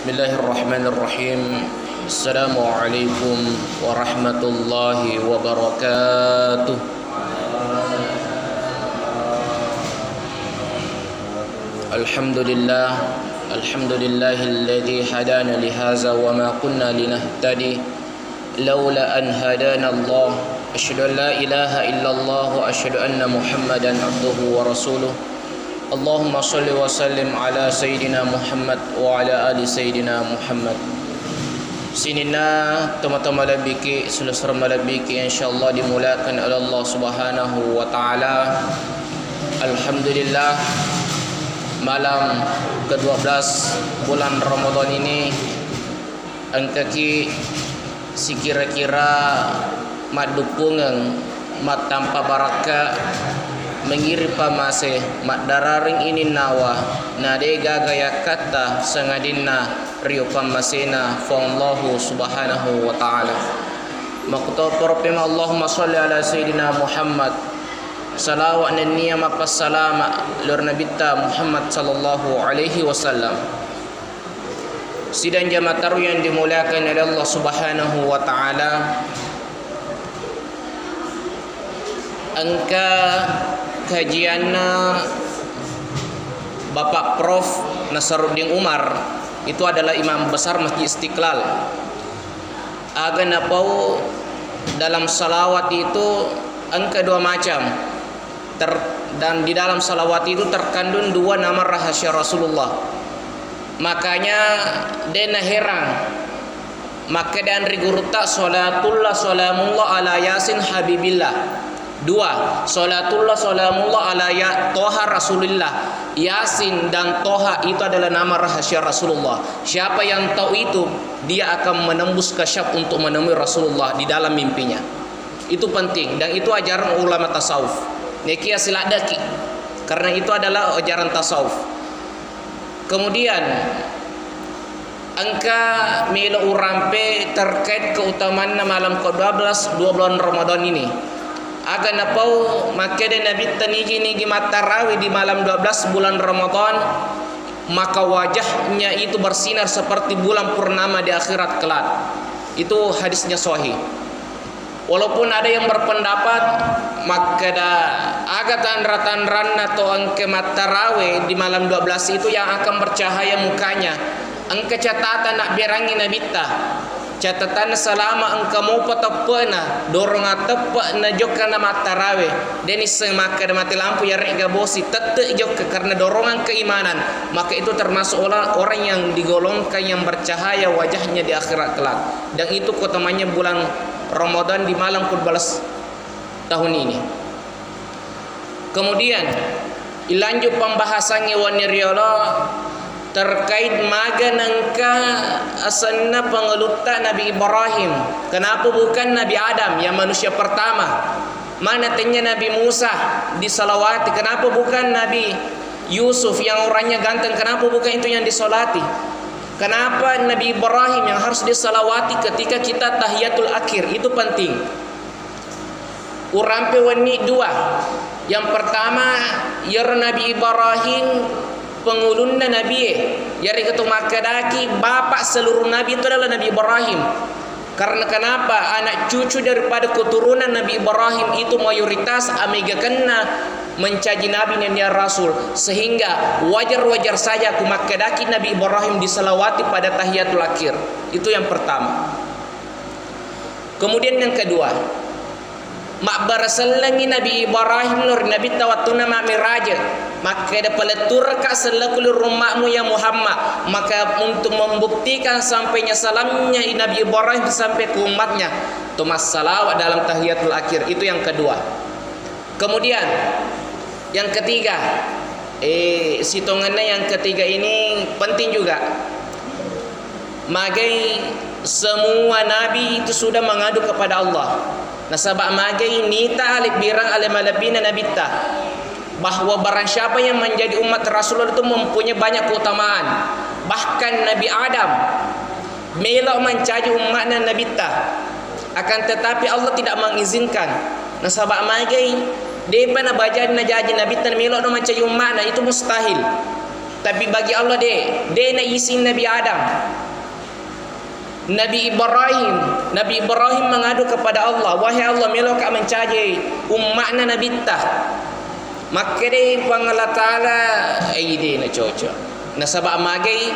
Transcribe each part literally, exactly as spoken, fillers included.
Bismillahirrahmanirrahim. Assalamualaikum warahmatullahi wabarakatuh. Alhamdulillah. Alhamdulillahilladzi hadana lihaza wa ma kunna linahtadi laula an hadana Allah. Asyhadu an la ilaha illallah wa asyhadu anna Muhammadan abduhu wa rasuluh. Allahumma shalli wa sallim ala sayyidina Muhammad wa ala ali sayyidina Muhammad. Sininna tomatoa malebbiki, sulasura malebbiki, insyaallah dimulakan oleh Allah Subhanahu wa taala. Alhamdulillah, malam kedua belas bulan Ramadan ini engkaki sikira-kira madduppungeng mattampa barakka, mengiri pamase, maddararing ininnawa, na de gaga yakkatta sangadinna rio pammasena Puang Allahu Subhanahu wa Ta'ala. Makkutoparo pema Allahumma shalli ala Sayyidina Muhammad. Salawat nennia mapassalama lao ri Nabitta Muhammad sallallahu alaihi wasallam. Sidang jamaah tarwih yang dimuliakan oleh Allah Subhanahu wa Ta'ala, engka kajianna Bapak Prof Nasaruddin Umar, itu adalah imam besar Masjid Istiqlal. Aga napau dalam salawat itu engka dua macam. Ter-, dan di dalam salawat itu terkandung dua nama rahasia Rasulullah. Makanya, de naherang makkeda anri gurutta, "Salatullah salamullah ala Yasin Habibillah." Dua, "Salatullah salamullah ala ya-, Toha Rasulillah." Yasin dan Toha itu adalah nama rahasia Rasulullah. Siapa yang tahu itu, dia akan menembus kasyaf untuk menemui Rasulullah di dalam mimpinya. Itu penting, dan itu ajaran ulama tasawuf. Nekia siladdaki, karena itu adalah ajaran tasawuf. Kemudian, engka melo urampe terkait keutamanna malam kedua belas dua bulan Ramadan ini. Aga napau makkeda Nabitta, nigi-nigi mattarawe di malam dua belas bulan Ramadan, maka wajahnya itu bersinar seperti bulan purnama di akhirat kelak. Itu hadisnya sahih. Walaupun ada yang berpendapat makkeda, aga tanra-tanranna to engka mattarawe di malam dua belas itu yang akan bercahaya mukanya. Engka catatan nabberangi Nabitta. Catatan selama engka mopa teppe'na, dorongan teppe'na jokka na mattarawe. Deni seng makkeda mati lampu, yaregga bosi, tette jokka karena dorongan keimanan. Maka itu termasuk orang, orang yang digolongkan yang bercahaya wajahnya di akhirat kelak. Dan itu keutamaannya bulan Ramadan di malam kedua belas tahun ini. Kemudian, ilanjut pembahasannya wenni riolo terkait maga nengka asenna pengelutta Nabi Ibrahim. Kenapa bukan Nabi Adam yang manusia pertama? Mana tanya Nabi Musa disalawati? Kenapa bukan Nabi Yusuf yang orangnya ganteng? Kenapa bukan itu yang disolati? Kenapa Nabi Ibrahim yang harus disalawati ketika kita tahiyatul akhir? Itu penting. Urampe wenni dua. Yang pertama, iyaro Nabi Ibrahim pengulunna nabie. Yaregga to makkedaki bapak seluruh nabi itu adalah Nabi Ibrahim. Karena kenapa? Anak cucu daripada keturunan Nabi Ibrahim itu mayoritas amegakenna mencaji nabi nennia rasul, sehingga wajar-wajar saja ku makkedaki Nabi Ibrahim disalawati pada tahiyatul akhir. Itu yang pertama. Kemudian yang kedua, mabbarasellengi Nabi Ibrahim lao ri Nabitta wettunna mammiraje, makkeda, "Paletturengka sellekku lao ri umma'mu ya Muhammad." Maka untuk membuktikan sampainya salamnya Nabi Ibrahim sampai ke umatnya, to massalawat dalam tahiyatul akhir. Itu yang kedua. Kemudian, yang ketiga, eh, sitongenna yang ketiga ini penting juga. Magai semua nabi itu sudah mengadu kepada Allah. Nasaba magai nita alebbirang ale malebbina nabitta, bahwa barang siapa yang menjadi umat Rasulullah itu mempunyai banyak keutamaan. Bahkan Nabi Adam melo mancaji umma'na nabitta, akan tetapi Allah tidak mengizinkan. Nasaba magai, depa nabaja najaji nabitta melo mancaji umma'na, itu mustahil. Tapi bagi Allah de, de naising Nabi Adam. Nabi Ibrahim, Nabi Ibrahim mengadu kepada Allah, "Wahai Allah, meloka mencaji umma'na Nabitta." Makkedai Puang Allah Ta'ala, "Ai, de na cocok. Nasaba magai,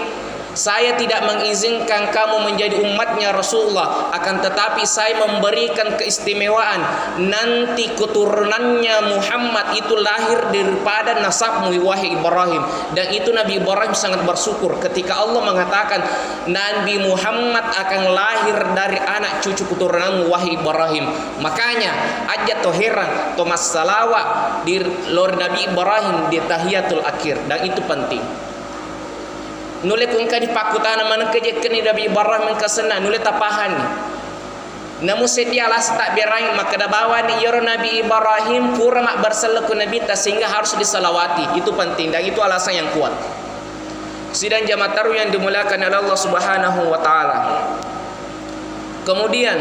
saya tidak mengizinkan kamu menjadi umatnya Rasulullah, akan tetapi saya memberikan keistimewaan nanti keturunannya Muhammad itu lahir daripada nasabmu, wahai Ibrahim." Dan itu Nabi Ibrahim sangat bersyukur ketika Allah mengatakan, "Nabi Muhammad akan lahir dari anak cucu keturunanmu, wahai Ibrahim." Makanya, aja to heran, to massalawa di lor Nabi Ibrahim di tahiyatul akhir. Dan itu penting. Nulle ku engka dipakkutana manengka jekkeni Nabi Ibrahim engka senna, nulle tapahanni. Namu seddi alasang tabberangi, makkeda bawani iyaro Nabi Ibrahim pura mabbarselleng ku Nabitta sehingga harus disalawati. Itu penting dan itu alasan yang kuat. Sidang jamaah tarwih yang dimuliakan oleh Allah Subhanahu wa Ta'ala. Kemudian,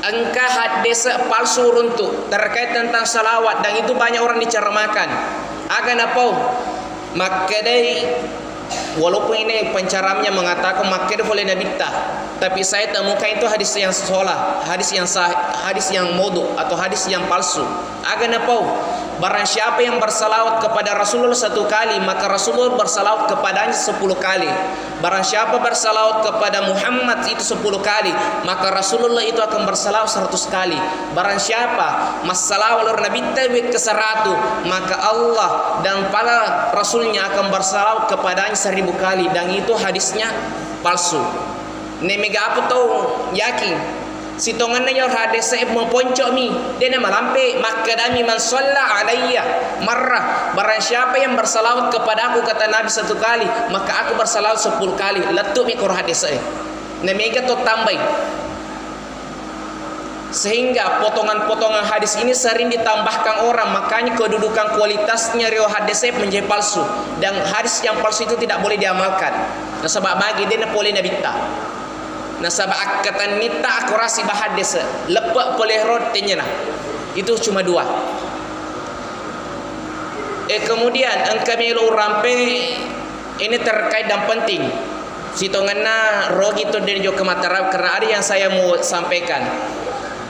engka haddese palsu runtu terkait tentang salawat, dan itu banyak orang diceramahkan. Aga napau? Makkedai, walaupun ini penceramahnya mengatakan makkeda pole Nabitta, tapi saya temukan itu hadis yang salah, hadis yang sah, hadis yang maudhu atau hadis yang palsu. Aga napau? Barang siapa yang bersalawat kepada Rasulullah satu kali, maka Rasulullah bersalawat kepadanya sepuluh kali. Barang siapa bersalawat kepada Muhammad itu sepuluh kali, maka Rasulullah itu akan bersalawat seratus kali. Barang siapa massalawat lor Nabitta wekka seratu, maka Allah dan para Rasulnya akan bersalawat kepadanya seribu kali. Dan itu hadisnya palsu. Nemega apa tau yakin? Sitongenna iyaro hadese maponco'mi, de namalampe, makkedami, "Man shalla alayya marrah," barang siapa yang bersalawat kepadaku, kata Nabi, satu kali, maka aku bersalawat sepuluh kali. Lettu'mi koro hadese. Namega to tambai. Sehingga potongan-potongan hadis ini sering ditambahkan orang, makanya kedudukan kualitasnya riwayat hadese menjadi palsu. Dan hadis yang palsu itu tidak boleh diamalkan. Nasaba magi de napole Nabitta. Nasaba akkatennitta akorasi bahaddese, leppe pole ro tennyena. Itu cuma dua. Eh, kemudian engka melo urampe ini terkait dan penting. Sitongenna rogi to de jokka matara, karena ada yang saya mau sampaikan.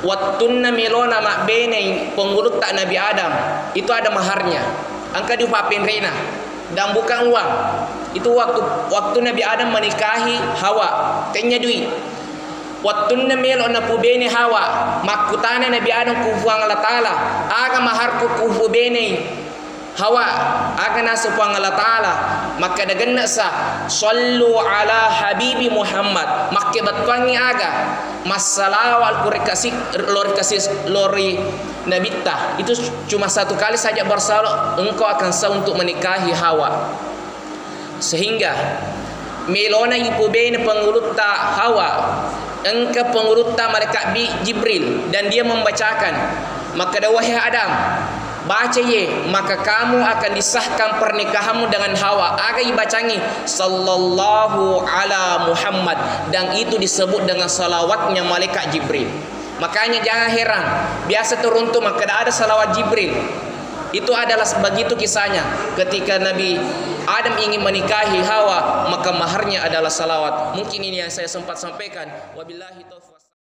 Wattunna melona mabbenei pengulutta Nabi Adam, itu ada maharnya. Engka diupappenrena. Dan bukan uang. Itu waktu, waktu Nabi Adam menikahi Hawa, tennya dui. Wattunna melo napubene Hawa, makkutana Nabi Adam ku Puang Allah Ta'ala, "Aga maharku kupubenei Hawa?" Aga naseng Puang Allah Ta'ala, makkeda gennesa, "Sallu ala habibi Muhammad." Makke bettuangi aga? Massalawa ku ri kasi-, lori kasi-, lori Nabitta. Itu cuma satu kali saja bersalawat, engkau akan sah untuk menikahi Hawa. Sehingga melona ipubene pengulutta Hawa, engka pengulutta malaikat bi-, Jibril, dan dia membacakan, makkeda, "Wahai Adam, baca ye, maka kamu akan disahkan pernikahanmu dengan Hawa." Aga ibacangi? "Sallallahu ala Muhammad," dan itu disebut dengan salawatnya malaikat Jibril. Makanya jangan heran, biasa turun tuh makkeda ada salawat Jibril. Itu adalah begitu kisahnya. Ketika Nabi Adam ingin menikahi Hawa, maka maharnya adalah salawat. Mungkin ini yang saya sempat sampaikan. Wabillahi taufiq.